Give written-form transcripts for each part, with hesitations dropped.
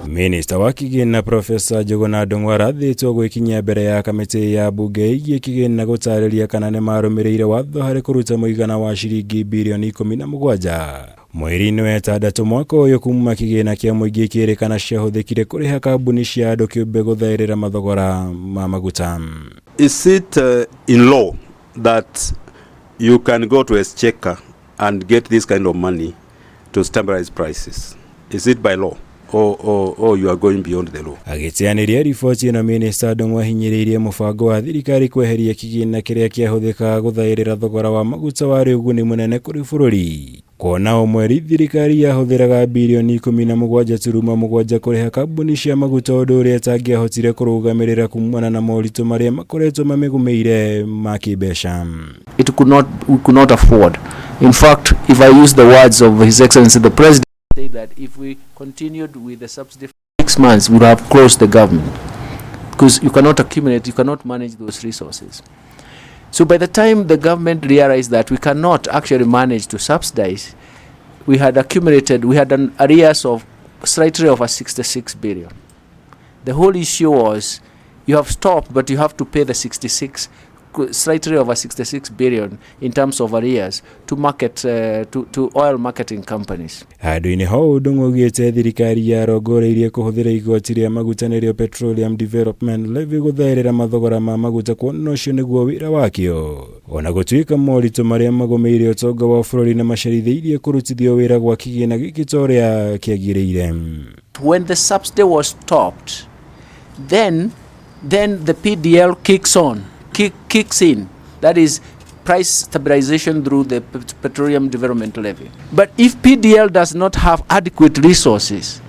Minista wa kĩgĩna Profesa Njũgũna Ndung'u arathĩtwo gwĩkinyia mbere ya kamĩtĩ ya mbunge ĩgiĩ kĩgĩna gũtarĩria kana nĩmarũmĩrĩire watho harĩ kũruta mũigana wa ciringi birioni 17 mweri-inĩ wa ĩtandatũ mwaka ũyũ kuma kĩgĩna kĩa mũingĩ kĩrĩkana ciahũthĩkire kũrĩha kambuni cia andũ kĩũmbe gũthaĩrĩra mathogora ma maguta. Is it in law that you can go to Exchequer and get this kind of money to stabilize prices? Is it by law? Or you are going beyond the law? Agĩteanĩria riboti ĩno, Minista Ndung'u ahinyĩrĩirie mũbango wa thirikari kweheria kĩgĩna kĩrĩa kĩahũthĩkaga gũthaĩrĩra thogora wa maguta warĩ ũguni mũnene kũrĩ bũrũri, kuona o mweri thirikari yahũthĩraga birioni 17.7 kũrĩha kambuni cia maguta, ũndũ ũrĩa ĩtangĩahotire kũrũgamĩrĩra kumana na moritũ marĩa makoretwo mamĩgũmĩire ma kĩmbeca. It could not, we could not afford. In fact, if I use the words of His Excellency the President, say that if we continued with the subsidy for 6 months, we would have closed the government, because you cannot accumulate, you cannot manage those resources. So by the time the government realized that we cannot actually manage to subsidize, we had accumulated, we had an arrears of slightly over 66 billion. The whole issue was you have stopped, but you have to pay the 66, slightly over 66 billion in terms of arrears to market, to oil marketing companies. Handũ-inĩ ho, Ndung'u augĩte thirikari yarongoreirie kũhũthĩra igoti rĩa maguta, nĩrĩo Petroleum Development Levy, gũthaĩrĩra mathogora ma maguta, kuona ũcio nĩguo wĩra wakĩo, ona gũtuĩka moritũ marĩa magũmĩire ũtonga wa bũrũri nĩ macerithĩirie kũrutithio wĩra gwa kĩgĩna gĩkĩ ta ũrĩa kĩagĩrĩire. When the subsidy was stopped, then the PDL kicks in. That is price stabilization through the Petroleum Development Levy. But if PDL does not have adequate resources,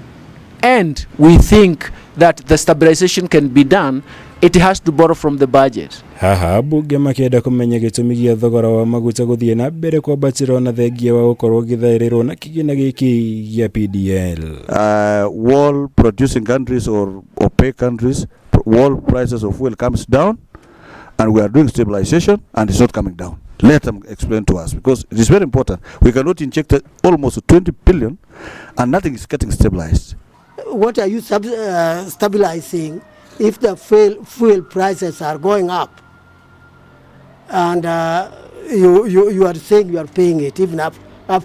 and we think that the stabilization can be done, it has to borrow from the budget. Haha mbunge makĩenda kũmenya gĩtũmi gĩa thogora wa maguta gũthiĩ na mbere kwambatĩra ona thengia wa gũkorwo gĩthaĩrĩrwo na kĩgĩna gĩkĩ gĩa PDL. World producing countries or OPEC countries, world prices of fuel comes down, and we are doing stabilization, and it's not coming down. Let them explain to us, because it is very important. We cannot inject almost 20 billion, and nothing is getting stabilized. What are you stabilizing if the fuel prices are going up? And you are saying you are paying it even up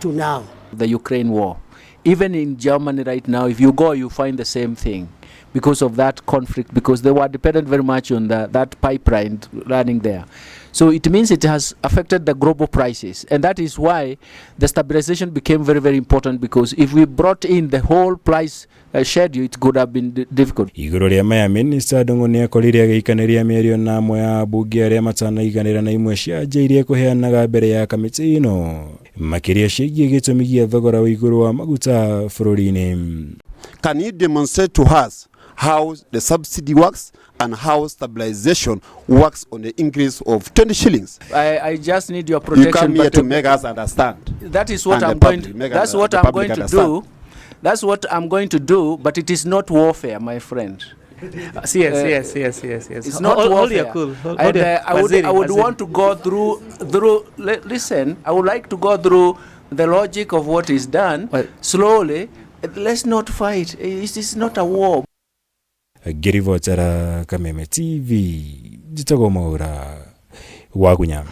to now. The Ukraine war. Even in Germany right now, if you go, you find the same thing because of that conflict, because they were dependent very much on that pipeline running there. So it means it has affected the global prices. And that is why the stabilization became very, very important, because if we brought in the whole price schedule, it could have been difficult. Igũrũ rĩa maya, Minista Ndung'u nĩ akorire agĩikanĩria mĩario na amwe a ambunge arĩa matanaiganĩra na imwe cia anja iria kũheanaga mbere ya kamĩtĩ ĩno, makĩria ciĩgiĩ gĩtũmi gĩa thogora wa igũrũ wa maguta bũrũri-inĩ. Can you demonstrate to us how the subsidy works and how stabilization works on the increase of 20 shillings? I just need your You protection. Come here But to make us understand. That is what And the I'm going public, to, make that's what the I'm public going to understand. do. That's what I'm going to do, but it is not warfare, my friend. Yes, yes. It's not Hold warfare. your cool. And Hold your, I would, Waziri, I would Waziri. Want to go through. Listen, I would like to go through the logic of what is done slowly. Let's not fight. It is not a war. Ngĩribotera Kameme TV, njĩtagwo Mwaura Wagunya.